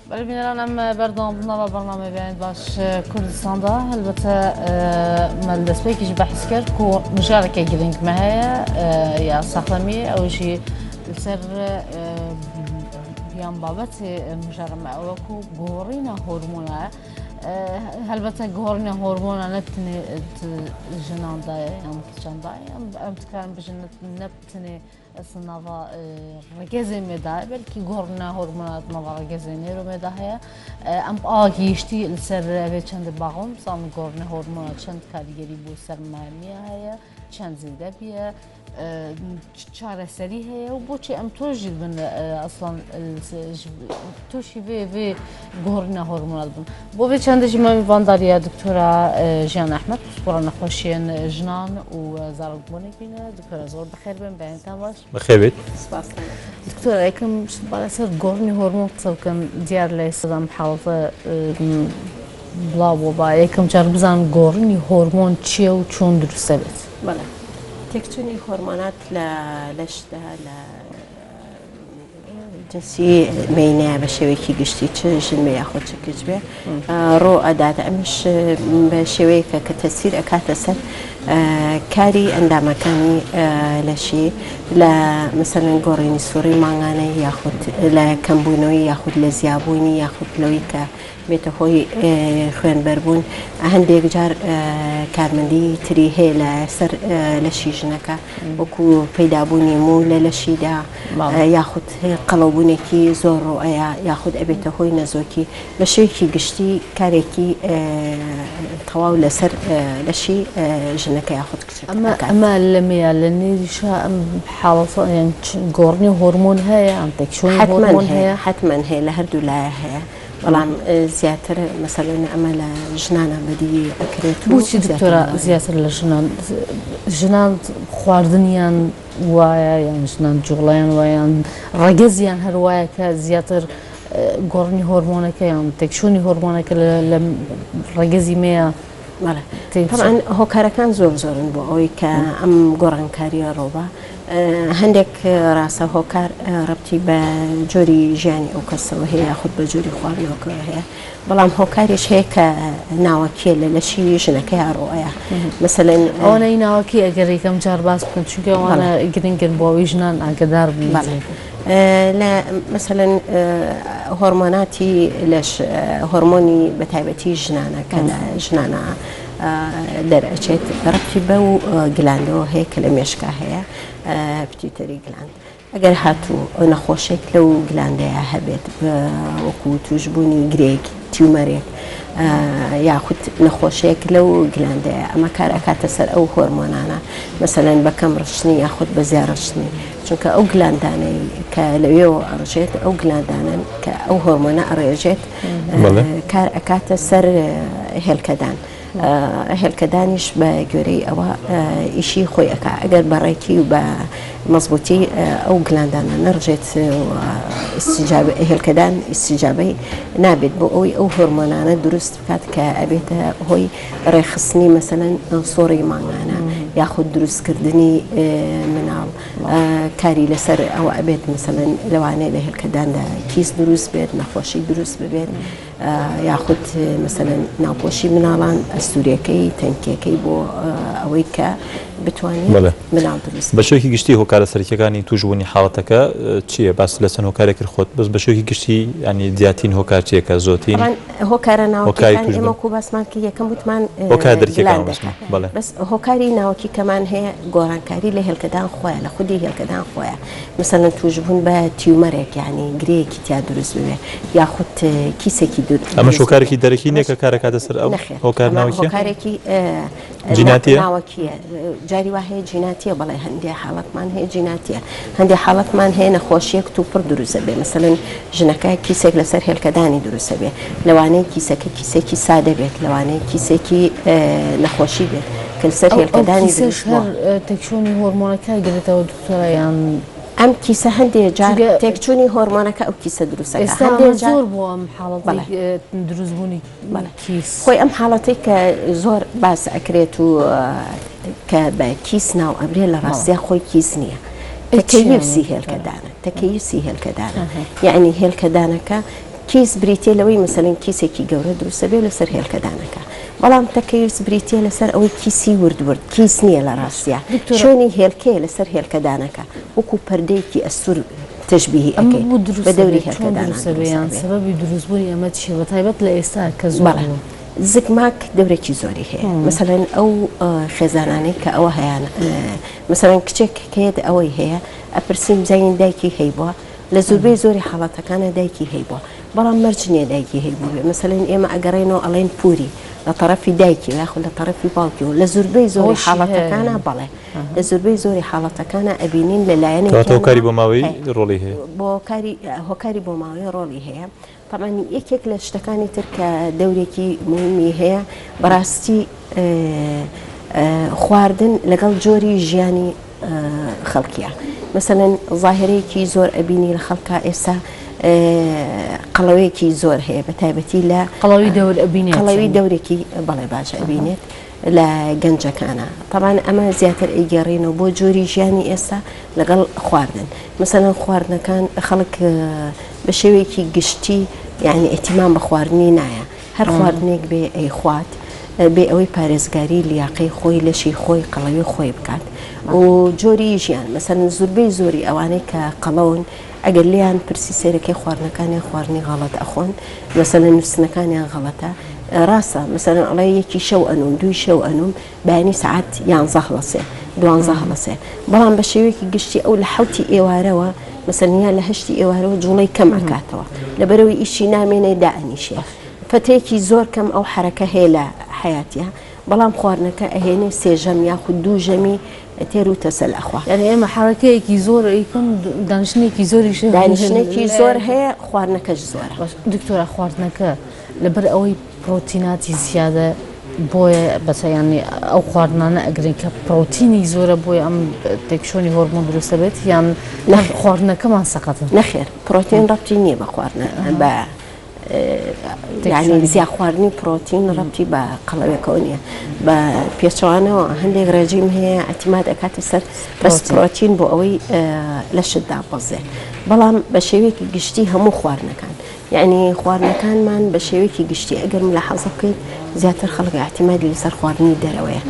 بەڵێ بینەران ئەم بەردەوام بنەوە بەرنامەی بەیانیت باش کوردستاندا هەلبەتە مە دەستپێکیش بەحس کرد کو مژارەکە گرنگ مە هەیە یا ساخلەمی ئەوژی لەسەر یان بابەت مژارەمە ئەوەکو گۆڕینە هۆرمۆنە هەلبەتە گۆڕینە هۆرمۆنە نەتنێ ژناندا یان کچاندا ئەم تکان بژن نەبتنێ ئەسڵ ناڤا ڕەگەزێ مێدا بەلکی گۆڕنا هۆرمۆنات ناڤا ڕەگەزێ نێرۆ مێدا هەیە ئەم ئاگیشتی لەسەر ئەوێ چەند باغم سان گۆڕنە هۆرمۆنات چەند کاریگەری بۆ سەر مامیە هەیە چەند زیدە بیە چارەسەری هەیە و بۆچی ئەم تۆژی بن ئەسڵان تووشی vê vê گۆڕینە هۆرمۆنات بن بۆ vê çendê jî me میوانداریە دکتۆرە ژیان ئەحمەد پسپۆڕە نەخۆشیەن ژنان و زارۆکبوونێک بینە دکتۆرە زۆر بەخێر بێن بەیانتان باش. بەخێر بێیت. سپاس. دکتۆرە یەکەم شت با لەسەر گۆڕینی هۆرمۆن قسە بکەم دیار لە ئێستادا ئەم حاڵەتە بڵاو بووە با یەکەم جار بزانم گۆڕینی هۆرمۆن چییە و چۆن دروست دەبێت؟ بەڵێ تێکچوونی هۆرمۆنات لە لەشدا لە جنسی مێینەیە بە شێوەیەکی گشتی چ ژن بێ یاخود چ کچ بێ ڕۆ ئەدات ئەمش بە شێوەیەکە کە تەسیر ئەکاتە سەر کاری ئەندامەکانی لەشی لە مەسەلەن گۆڕینی سوڕی مانگانەی یاخود لە کەمبوونەوەی یاخود لە زیابوونی یاخود لەوەی کە بێتە هۆی خوێنبەربوون، هەندێک جار کارمەندی تری هەیە لە سەر لەشی ژنەکە وەکو پەیدابوونی موو لە لەشیدا یاخود قەڵەوبوونێکی زۆر ڕوئەیە یاخود ئەبێتە هۆی نەزۆکی بە شێوەیەکی گشتی کارێکی تەواو لەسەر لەشی ژنەکە یاخود کچەکە ئەمە ئەمە لە مێیە لە نێریشا ئەم حاڵەتە یان گۆڕنی هۆرمۆن هەیە یان تێکچوونی هۆرمۆن هەیە؟ حەتمەن هەیە لە هەردوو لایە هەیە. بەڵام زیاتر مەسەلەن ئەمە لە ژنانە بەدی ئەکرێت و بۆچی دکتۆرە زیاتر لە ژنان ژنان خواردنیان وایە یان ژنان جوڵیان وایە یان ڕەگەزیان هەر وایە کە زیاتر گۆڕنی هۆرمۆنەکە یان تێکچوونی هۆرمۆنەکە لە ڕەگەزی مێیە بەڵێ تەبعەن هۆکارەکان زۆر زۆرن بۆ ئەوەی کە ئەم گۆڕانکاریە ڕووبا هەندێک ڕاستە هۆکار ڕەبتی بە جۆری ژیانی ئەو کەسەوە هەیە یاخود بە جۆری خواردنەوەکەوە هەیە بەڵام هۆکاریش هەیە کە ناوەکیە لە لەشی ژنەکەی ڕۆیە مەسەلەن ئەوانەی ناوەکی ئەگەر یەکەم جار باس بکەن چونکە ئەوانە گرنگن بۆ ئەوەی ژنان ئاگدار بن لە مەسەلەن هۆرمۆناتی لەش هۆرمۆنی بە تایبەتی ژنانە کە لە ژنانە دەرئەچێت ڕەبتی بەو gland ەوە هەیە کە لە مێشکا هەیە pituitary gland ئەگەر هاتوو نەخۆشێک لەو gland ەیە هەبێت وەکو توشبوونی گرێک tumor ێک یاخود نەخۆشێک لەو gland ەیە ئەمە کار ئەکاتە سەر ئەو هۆرمۆنانە مەسەلەن بە کەم ڕشتنی یاخود بە زیاد ڕشتنی چونکە ئەو gland انەی کە لەوێەوە ئەڕژێت ئەو gland انەن کە ئەو هۆرمۆنە ئەڕێژێت کار ئەکاتە سەر هێلکەدان هێلکەدانیش بە گوێرەی ئەوە ئیشی خۆی ئەکا ئەگەر بە ڕێکی و بە مەزبوتی ئەو gland انە نەڕژێت هێلکەدان ئیسیجابەی نابێت بۆ ئەوەی ئەو هۆرمۆنانە دروست بکات کە ئەبێتە هۆی ڕێکخستنی مەسەلەن سۆڕی مانگانە یاخود دروستکردنی مناڵ کاری لەسەر ئەوە ئەبێت مەسەلەن لەوانەیە لە هێلکەداندا کیس دروست بێت نەخۆشی دروست ببێت یاخود مەسەلەن ناوپۆشی مناڵان ئەستوورەکەی تەنکیەکەی بۆ ئەوەی کە بتوانێت مناڵ دروست بە شێوەیەکی گشتی هۆکارە سەرەکیەکانی تووشبوونی حاڵەتەکە چییە؟ باست لە چەند هۆکارێک کرد خۆت بەس بە شێوەیەکی گشتی یانی دیارترین هۆکار چییە کە زۆرترین هۆکارە ناوەکیەکان ئێمە وەکو باسمان کرد یەکەم وتمان هۆکار دەرکیەکان gland ەکە بەس هۆکاری ناوەکی کەمان هەیە گۆڕانکاری لە هێلکەدان خۆیان لە خودی هێلکەدان خۆیان مەسەلەن توشبوون بە tumor ێک یانی گرێیەکی تیا دروست ببێ یاخود کیسێکی دروست ئەمەش هۆکارێکی دەرەکی نییە کە کار ئەکاتە سەر ئەو هۆکار ناوەکیە؟ هۆکارێکی جیناتیە؟ ناوەکیە جاری وا هەیە جیناتیە بەڵێ هەندێ حاڵەتمان هەیە جیناتیە هەندێ حاڵەتمان هەیە نەخۆشیەک توپڕ دروستە بێ مەسەلەن ژنەکە کیسێک لەسەر هێلکەدانی دروستە بێ لەوانەیە کیسەکە کیسێکی سادە بێت لەوانەیە کیسێکی نەخۆشی بێت کە لەسەر هێلکەدانی دروست بووە. تێکچوونی هۆرمۆنەکە گرێتەوە دکتۆرە یان؟ ئەم کیسە هەندێ جار تێکچوونی هۆرمۆنەکە ئەو کیسە دروست ئەکا ئێستا هەندێ جار زۆر بووە ئەم حاڵەتەی بەڵێ. دروستبوونی بەڵێ کیس. خۆی ئەم حاڵەتەی کە زۆر باس ئەکرێت و کە بە کیس ناو ئەبرێ لە ڕاستیا خۆی کیس نییە ئەی چییە تەکەیوسی هێلکەدانە تەکەیوسی هێلکەدانە یەعنی هێلکەدانەکە. کیس بریتیە لەوەی مەسەلەن کیسێکی گەورە دروستە بێ لەسەر هێلکەدانەکە بەڵام تەکەیوس بریتیە لەسەر ئەوەی کیسی ورد ورد کیس نییە لە ڕاستیا شوێنی هێلکەیە لەسەر هێلکەدانەکە وەکو پەردەیەکی ئەستور تەشبیهی ئەکەی بە دەوری هێلکەدانە سەبەبی دروستبوونی ئەمە چیە بە تایبەت لە ئێستا کە زۆر زگماک دەورێکی زۆری هەیە مەسەلەن ئەو خێزانانەی کە ئەوە هەیان مەسەلەن کچێک کە یەت ئەوەی هەیە ئەپرسین بزانین دایکی هەیبووە لە زۆربەی زۆری حاڵەتەکانە دایکی هەیبووە بەڵام مەرج نییە دایکی هەیبووبێ مەسەلەن ئێمە ئەگەڕێنەوە ئەڵێن پوری لە تەڕەفی دایکی یاخود لە تەڕەفی باوکیەوە لە زۆربەی زۆری حاڵەتەکانە بەڵێ لە زۆربەی زۆری حاڵەتەکانە ئەبینین لە لایەنێکیانەوە کەواتە هۆکاری بۆماوەیی ڕۆڵی هەیە بۆ هۆکاری بۆماوەیی ڕۆڵی هەیە تەبعەن یەکێک لە شتەکانی تر کە دەورێکی موهیمی هەیە بەڕاستی خواردن لەگەڵ جۆری ژیانی خەڵکیە مەسەلەن زاهرەیەکی زۆر ئەبینی لە خەڵکا ئێستا قەڵەوێکی زۆر هەیە بە تایبەتی لە قەڵەوی دەور ئەبینێت قەڵەوی دەورێکی بەڵێ باش ئەبینێت لە گەنجەکانە تەبعەن ئەمە زیاتر ئەیگێڕینەوە بۆ جۆری ژیانی ئێستا لەگەڵ خواردن مەسەلەن خواردنەکان خەڵک بە شێوەیەکی گشتی یعنی ئیهتیمام بە خواردنی نایە هەر خواردنێک بێ ئەیخوات بێ ئەوەی پارێزگاری لیاقەی خۆی لەشی خۆی قەڵەوی خۆی بکات و جۆری ژیان مەسەلەن زوربەی زۆری ئەوانەی کە قەڵەون ئەگەر لێیان پرسی سەیرەکەی خواردنەکانیان خواردنی غەڵەت ئەخۆن مەسەلەن نووستنەکانیان غەڵەتە ڕاستە مەسەلەن ئەڵێ یەکی شەو ئەنوم دووی شەو ئەنوم بەیانی سەعات یانزە هەڵەسێ دوانزە هەڵەسێ بەڵام بە شێوەیەکی گشتی ئەو لە حەوتی ئێوارەوە مەسەلەن یا لە هەشتی ئێوارەوە جوڵەی کەم ئەکاتەوە لەبەرەوەی ئیشی نامێنێ دائەنیشێ فەترەیەکی زۆر کەم ئەو حەرەکە هەیە لە حەیاتیا بەڵام خواردنەکە ئەهێنێ سێ ژەم یاخود دوو ژەمی تێر و تەسەل ئەخوا. یانی ئێمە حەرەکەیەکی زۆر ئەیکەن دانیشتنێکی زۆریش هەیە. دانیشتنێکی زۆر هەیە خواردنەکەش زۆرە. باش دکتۆرە خواردنەکە لەبەر ئەوەی پرۆتیناتی زیادە بۆیە بەسە یانی ئەو خواردنانە ئەگرین کە پرۆتینی زۆرە بۆیە ئەم تێکچوونی هۆرمۆن دروستە بێت یان خواردنەکەمان سەقەتە؟ نەخێر پرۆتین ڕەبتی نییە بە خواردنە بە یانی زیاد خواردنی پرۆتین ڕەبتی بە قەڵەوێکەوە نییە بە پێچەوانەوە هەندێک ڕێجیم هەیە ئەتیماد ئەکاتە سەر بەس پرۆتین بۆ ئەوەی لەشت دابەزێ بەڵام بە شێوەیەکی گشتی هەموو خواردنەکان یعنی خواردنەکانمان بە شێوەیەکی گشتی ئەگەر ملاحەزە بکەیت زیاتر خەڵک اعتمادی لەسەر خواردنی دەرەوەیە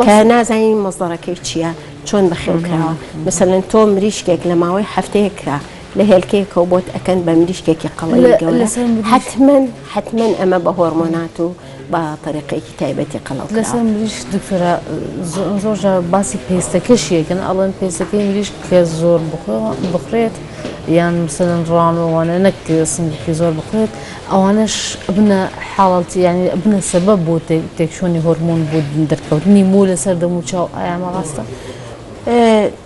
کە نازانین مەزدەرەکەی چییە چۆن بەخێو کراوە مەسەلەن تۆ مریشکێک لە ماوەی هەفتەیەکرا لە هێلکەیەکەوە بۆت ئەکەن بە مریشکێکی قەڵەوی گەورە حەتمەن حەتمەن ئەمە بە هۆرمۆنات و بە تەریقەیەکی تایبەتی قەڵەو کراوە. لەسەر مریشک دکتۆرە زۆر جار باسی پێستەکەشی ئەکەن ئەڵێن پێستەکەی مریشک کە زۆر بخورێت یان مثلەن ڕان و ئەوانە نەک سنگەکەی زۆر بخورێت ئەوانەش ئەبنە حاڵەت یانی ئەبنە سەبەب بۆ تێکچوونی هۆرمۆن بۆ دەرکەوتنی موو لەسەر دەموچاو ئایا ئەمە ڕاستە؟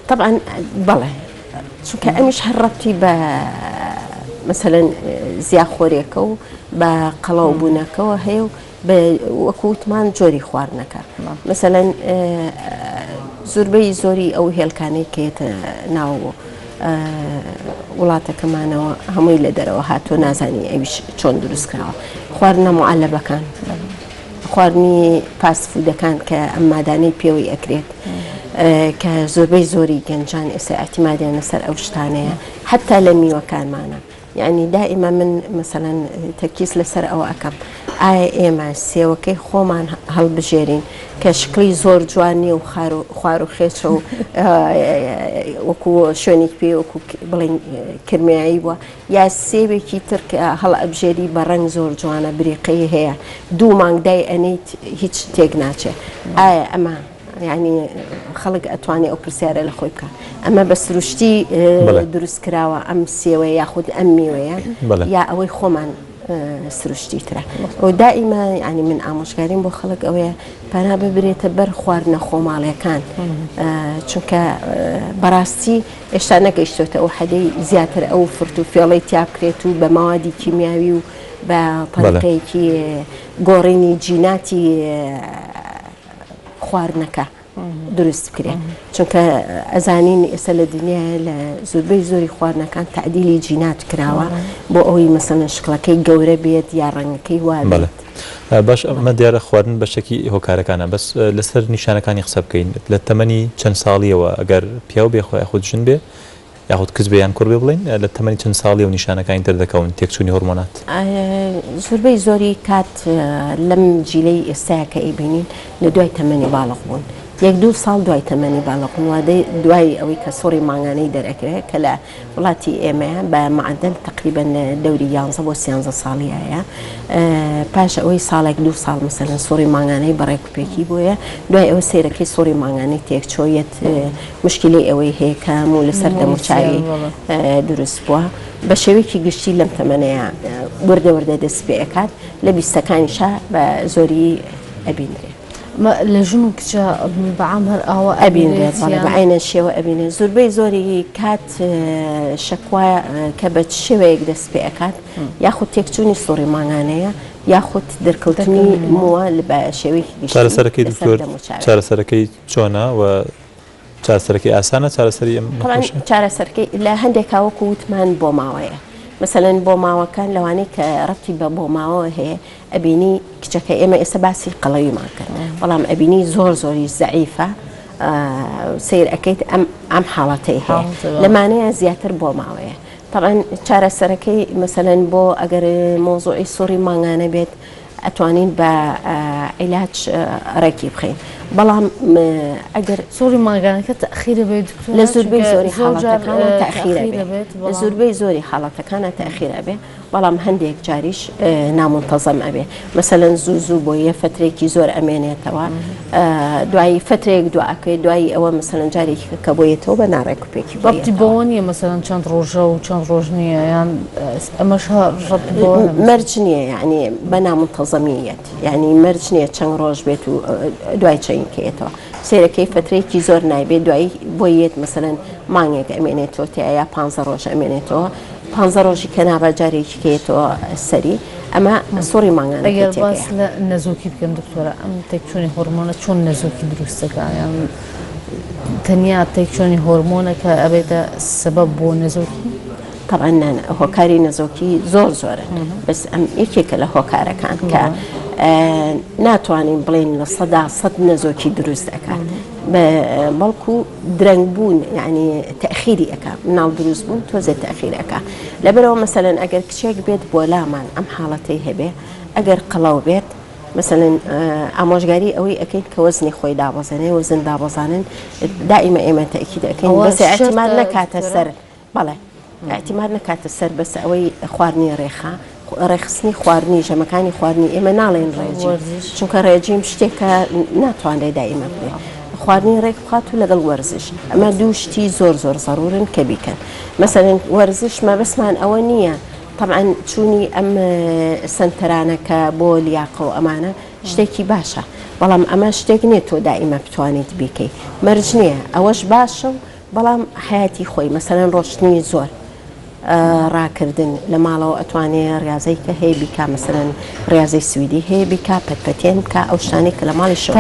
تەبعەن بەڵێ چونکە ئەمیش هەر ڕەبتی بە مەسەلەن زیاخۆرێکە و بە قەڵەو بوونەکەوە هەیە و بە وەکو وتمان جۆری خواردنەکە مەسەلەن زۆربەی زۆری ئەو هێلکانەی کە یەتە ناو وڵاتەکەمانەوە هەمووی لە دەرەوە هاتووە نازانی ئەویش چۆن دروست کراوە خواردنە معەلەبەکان خواردنی فاست فودەکان کە ئەم مادانەی پێوەی ئەکرێت کە زۆربەی زۆری گەنجان ئێستا ئیعتیمادیان لەسەر ئەو شتانەیە حتا لە میوەکانمانە یعنی دائیما من مەسەلەن تەرکیز لەسەر ئەوە ئەکەم ئایا ئێمە سێوەکەی خۆمان هەڵبژێرین کە شکڵی زۆر جوان نییە و خوار و خێچە و وەکو شوێنێک پێ وەکو بڵێن کرمێایی بووە یا سێوێکی تر کە هەڵئەبژێری بە ڕەنگ زۆر جوانە بریقەی هەیە دوو مانگ دای ئەنێیت هیچ تێک ناچێ ئایا ئەمە یعنی خەڵک ئەتوانێ ئەو پرسیارە لە خۆی بکە ئەمە بە سروشتی دروست کراوە ئەم سێوەیە یاخود ئەم میوەیە یا ئەوەی خۆمان سروشتی ترە و دائیمە ینی من ئامۆژگاریم بۆ خەڵک ئەوەیە پەنا ببرێتە بەر خواردنە خۆماڵیەکان چونکە بەڕاستی هێشتا نەگەیشتۆتە ئەو حەدەی زیاتر ئەو فرت و فێڵەی تیا بکرێت و بە مەوادی کیمیاوی و بە تەریقەیەکی گۆڕینی جیناتی خواردنەکە دروست بکرێت چونکە ئەزانین ئێستا لە دنیاە لە زۆربەی زۆری خواردنەکان تعدیلی جینات کراوە بۆ ئەوەی مەسەلەن شکڵەکەی گەورە بێت یا ڕەنگەکەی وا بێت. باش ئەمە دیارە خواردن بەشێکی هۆکارەکانە بەس لەسەر نیشانەکانی قسە بکەین لە تەمەنی چەند ساڵیەوە ئەگەر پیاو بێ خۆ یاخود ژن بێ. یاخود کچ بێ یان کوڕ بێ بڵێین لە تەمەنی چەند ساڵیەوە نیشانەکانی دەردەکەون تێکچوونی هۆرمۆنات؟ زۆربەی زۆری کات لەم جیلەی ئێستایا کە ئەیبینین لە دوای تەمەنی باڵق بوون یەک دوو ساڵ دوای تەمەنی باڵق بوون وادەی دوای ئەوەی کە سوڕی مانگانەی دەرئەکرێ کە لە وڵاتی ئێمەیە بە معەدەل تەقریبەن لە دەوری یانزە بۆ سیانزە ساڵیایە پاش ئەوەی ساڵێک دوو ساڵ مەسەلەن سوڕی مانگانەی بە ڕێک و پێکی بۆیە دوای ئەوە سەیرەکەی سوڕی مانگانەی تێکچۆیەت مشکلەی ئەوەی هەیە کە موو لەسەر دەموچاوی دروست بووە بە شێوەیەکی گشتی لەم تەمەنەیە وردە وردە دەست پێ ئەکات لە بیستەکانیشا بە زۆری ئەبینرێ. لە ژن و کچە بەعام هەر ئاوا ئەبینرێت بەڵێ بە عەینەن شێوە ئەبینێ زۆربەی زۆری کات شەکوا کە بە چ شێوەیەک دەست پێ ئەکات یاخود تێکچوونی سوڕی مانگانەیە یاخود دەرکەوتنی مووە بە شێوەیەکی گشتی چارەسەرەکەی لەسەر دکتۆر دەموچاوێ. چارەسەرەکەی چۆنە و چارەسەرەکەی ئاسانە چارەسەری ئەم تەبعەن نەخۆشیە؟ چارەسەرکەی لە هەندێکا وەکو وتمان بۆماوەیە مەسەلەن بۆماوەکان لەوانەی کە ڕەبتی بە بۆماوەوە هەیە ئەبینی کچەکە ئێمە ئێستا باسی قەڵەویمان کرد بەڵام ئەبینی زۆر زۆری زەعیفە سیر ئەەکەیت ئەم ئەم حاڵەتەی هەیە لەمانەیە زیاتر بۆ ماوەیە طبعا چارەسەرەکەی مەسەلەن بۆ ئەگەر مۆزوعی سوڕی مانگانە بێت ئەتوانین بە عیلاج ڕێکی بخەین بەڵام ئەگەر سوڕی مانگانەکە تەخیرە بێت لە زۆربەی زۆری حاڵەتەکانە تەخیرە بێت لە زۆربەی زۆری حاڵەتەکانە تەخیرە بێ بەڵام هەندێک جاریش نامونتەزەم ئەبێ مەسەلەن زوو زوو بۆ یە فترێکی زۆر ئەمێنێتەوە دوایی فترێک دواکەی دوایی ئەوە مەسەلەن جارێکی کە بۆیەتەوە بە ناڕێک و پێکی ڕەبتی بەوە نییە مەسەلەن چەند ڕۆژە و چەند ڕۆژ نییە یان ئەمەش مەرج نییە یعنی بە نامونتەزەمیەت یعنی مەرج نییە چەند ڕۆژ بێت و دوای چەینکەیەتەوە سەیرەکەی فترەیەکی زۆر نایبێت دوایی بۆی یەت مەسەلەن مانگێک ئەمێنێتەوە تیا یا پانزە ڕۆژ ئەمێنێتەوە پانزە ڕۆژی کە نابا جارێکی کەیەتەوە سەری ئەمە سوڕی مانگانەکەی ئەگەر باس تێکەیە. لە نەزۆکی بکەم دکتۆرە ئەم تێکچوونی هۆرمۆنە چۆن نەزۆکی دروست دەکا یان تەنیا تێکچوونی هۆرمۆنە کە ئەبێتە سەبەب بۆ نەزۆکی؟ تەبعەن نا نا هۆکاری نەزۆکی زۆر زۆرن بەس ئەم یەکێکە لە هۆکارەکان کە ناتوانین بڵێین 100% نەزۆکی دروست ئەکات بەڵکو درەنگ بوون یعنی تەخیری ئەک مناڵ دروست بوون تۆزێ تەخیر ئەک لەبەرەوە مەسەلەن ئەگەر کچێک بێت بۆ لامان ئەم حاڵەتەی هەبێ ئەگەر قەڵەو بێت مەسەلەن ئامۆژگاری ئەوەی ئەکەین کە وەزنی خۆی دابەزێنێ وەزن دابەزانن دائیمە ئێمە تەئکید ئەکەین بەس ئیعتیماد نەکاتە سەر بەڵێ ئیعتیماد نەکاتە سەر بەس ئەوەی خواردنی ڕێخا ڕێخستنی خواردنی ژەمەکانی خواردنی ئێمە ناڵێن ڕێجیم چونکە ڕێجیم شتێکە ناتوانرێت دائیمە بێ خواردنی ڕێک بخات و لەگەڵ وەرزش ئەمە دوو شتی زۆر زۆر زەرورن کە بیکەن مەسەلەن وەرزش مەبەستمان ئەوە نییە تەبعەن چوونی ئەم سەنتەرانە کە بۆ لیاقە و ئەمانە شتێکی باشە بەڵام ئەمە شتێک نییە تۆ دائیمە بتوانیت بیکەی مەرج نییە ئەوەش باشە و بەڵام حەیاتی خۆی مەسەلەن ڕۆشتنی زۆر ڕاکردن لە ماڵەوە ئەتوانێ ڕاضەی کە هەیە بیکا مەسەلەن ڕاضەی سویدی هەیە بیکا پەتپەتێن بکا ئەو شتانەی کە لە ماڵی شەوە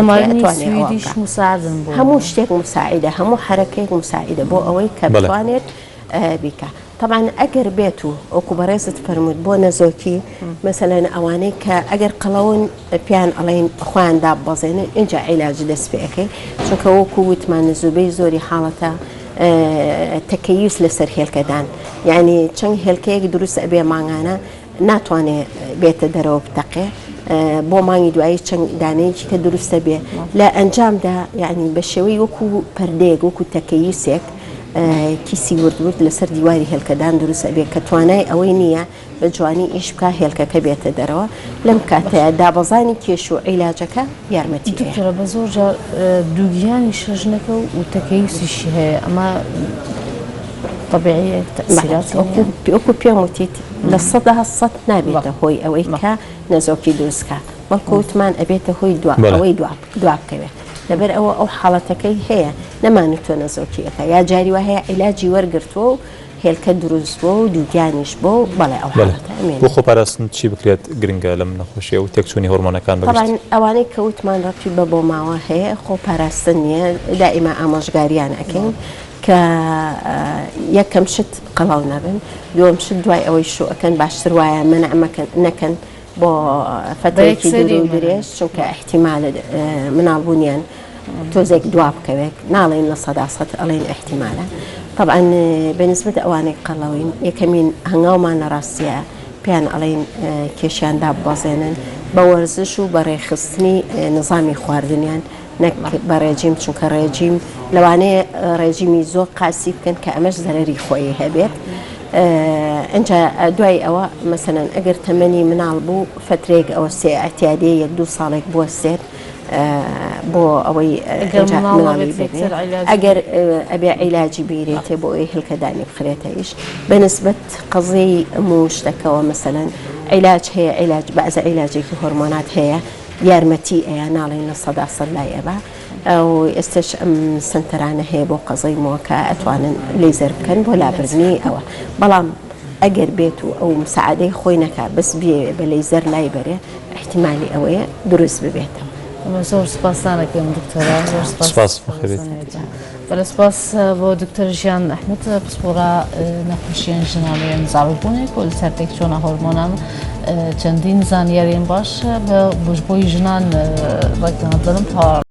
هەموو شتێک مساعدە هەموو حرەکەیەک مساعدە بۆ ئەوەی کە بتوانێت بیکا تەبعەن ئەگەر بێت و وەکو بەڕێزت فەرمووت بۆ نەزۆکی مەسەلەن ئەوانەی کە ئەگەر قەڵەون پێیان ئەڵێین خۆیان داببەزێنن ئینجا عیلاج دەست پێ ئەکەی چونکە وەکو وتمان زۆربەی زۆری حاڵەتە تەکەیوس لەسەر هێلکەدان یعنی چەند هێلکەیەک دروست ئەبێ مانگانە ناتوانێ بێتە دەرەوە بتەقێ بۆ مانگی دوایی چەند دانەیەکی کە دروستە بێ لە ئەنجامدا یعنی بە شێوەی وەکو پەردەیەک وەکو تەکەیوسێک کیسی ورد ورد لەسەر دیواری هێلکەدان دروست ئەبێ کە توانای ئەوەی نییە بە جوانی ئیش بکا هێلکەکە بێتە دەرەوە لەم کاتەیە دابەزانی کێش و عیلاجەکە یارمەتی دکتۆرە بە زۆر جار دووگیانی شەژنەکە و تەکەیوسیشی هەیە ئەمە طبیعیە تەئسیراتی نییە؟ وەکو پێم وتیت 100% نابێتە هۆی ئەوەی کە نەزۆکی دروست کا بەڵکو وتمان ئەبێتە هۆی دوا ئەوەی دوا دوا بکەوێت لەبەر ئەوە ئەو حاڵەتەکەی هەیە نەمانوتوە نەزۆکی ئەکا یا جاری وا هەیە عیلاجی وەرگرتووە و هێلکە دروست بووە و دووگیانیش بووە و بەڵێ ئەو حاڵەتە ئەمێنێت. بۆ خۆپاراستن چی بکرێت گرنگە لەم نەخۆشیە و تێکچوونی هۆرمۆنەکان بە گشتی؟ ئەوانەی کە وتمان ڕەبتی بە بۆماوە هەیە خۆ پاراستن نییە دائیما ئامۆژگاریان ئەکەین کە یەکەم شت قەڵەو نەبن دووەم شت دوای ئەوەی شوو ئەکەن باشتر وایە مەنع مەکەن نەکەن بۆ فەترەیەکی دوور و درێژ چونکە ئیحتیمالە مناڵبوونیان تۆزێک دوا بکەوێت ناڵێن 100% ئەڵێن ئیحتیمالە. تەبعەن بە نیسبەت ئەوانەی قەڵەوین یەکەمین هەنگاومان لە ڕاستیە پێیان ئەڵێین کێشیان داببەزێنن بە وەرزش و بە ڕێکخستنی نظامی خواردنیان نەک بە ڕێجیم چونکە ڕێجیم لەوانەیە ڕێجیمی زۆر قاسی بکەن کە ئەمەش زەرەری خۆی هەبێت ئەجا دوای ئەوە مەسەلەن ئەگەر تەمەنی مناڵ بوو فترێک ئەوە سێ ئەتیادەیە یەک دوو ساڵێک بوەستێت بۆ ئەوەی مناڵی ببێت ئەگەر ئەبێ عیلاجی بیرێتێ بۆ ئەوەی هلکەدانی بخرێتە ئیش بەنسبەت قەزیەی موو شتەکەوە مەسەلەن عیلاج هەیە عیلاج بەعزە عیلاجێکی هۆرمۆنات هەیە یارمەتی ئەیا ناڵێن 100% لای ئەبا ئەو ئێستش ئەم سنتەرانە هەیە بۆ قەزەی مووەکە ئەتوانن لەیزەر بکەن بۆ لابردنی ئەوە بەڵام ئەگەر بێت و ئەو مساعدەی خۆی نەکا بەس بیەوێ بە لەیزەر لای بەرێ ئیحتیمالی ئەوەیە دروست ببێتەوە. زۆر سوپاستان ئەکەم دکتۆرە زۆر سپاس سپاس بەخێربێیت. بەڵێ سپاس بۆ دکتۆر ژیان ئەحمەد پسپۆڕە نەخۆشیان ژنان و یان زاڕووبوونێک و لەسەر تێکچوونە هۆرمۆنان چەندین زانیاریان باش بە بۆی ژنان ڕێکدانەدەرم تا.